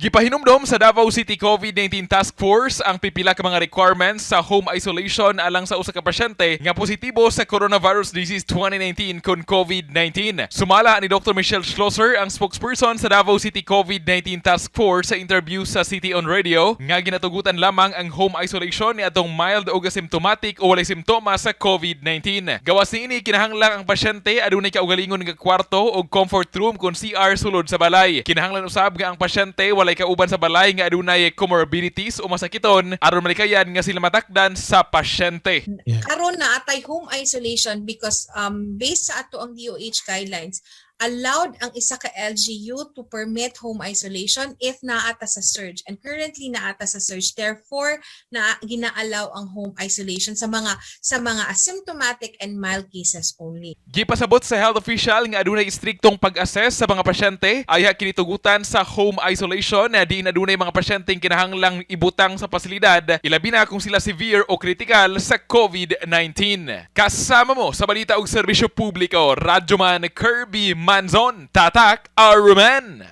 Gipahinumdom sa Davao City COVID-19 Task Force ang pipila ka mga requirements sa home isolation alang sa usa ka pasyente nga positibo sa Coronavirus Disease 2019 kon COVID-19. Sumala ni Dr. Michelle Schlosser, ang spokesperson sa Davao City COVID-19 Task Force, sa interview sa City on Radio nga ginatugutan lamang ang home isolation ni atong mild o asymptomatic o walay simptomas sa COVID-19. Gawas niini, kinahanglan ang pasyente adunay kaugalingon nga kwarto o comfort room kon CR sulod sa balay. Kinahanglan usab nga ang pasyente walay kauban sa balay nga adunay comorbidities o masakiton aron malikayan nga sila matakdan sa pasyente. Karon naa tay home isolation because based sa atoang DOH guidelines, allowed ang isa ka LGU to permit home isolation if naa ta sa surge, and currently naa ta sa surge, therefore na gina-allow ang home isolation sa mga asymptomatic and mild cases only. Gipasabot sa health official nga adunay istriktong pag-assess sa mga pasyente ayha kini tugutan sa home isolation na diin adunay mga pasyenteng kinahanglang ibutang sa pasilidad, ilabi na kung sila severe o critical sa COVID-19. Kasama mo sa balita ug serbisyo publiko, Radyoman Kirby Manzon, Tatak Aruman.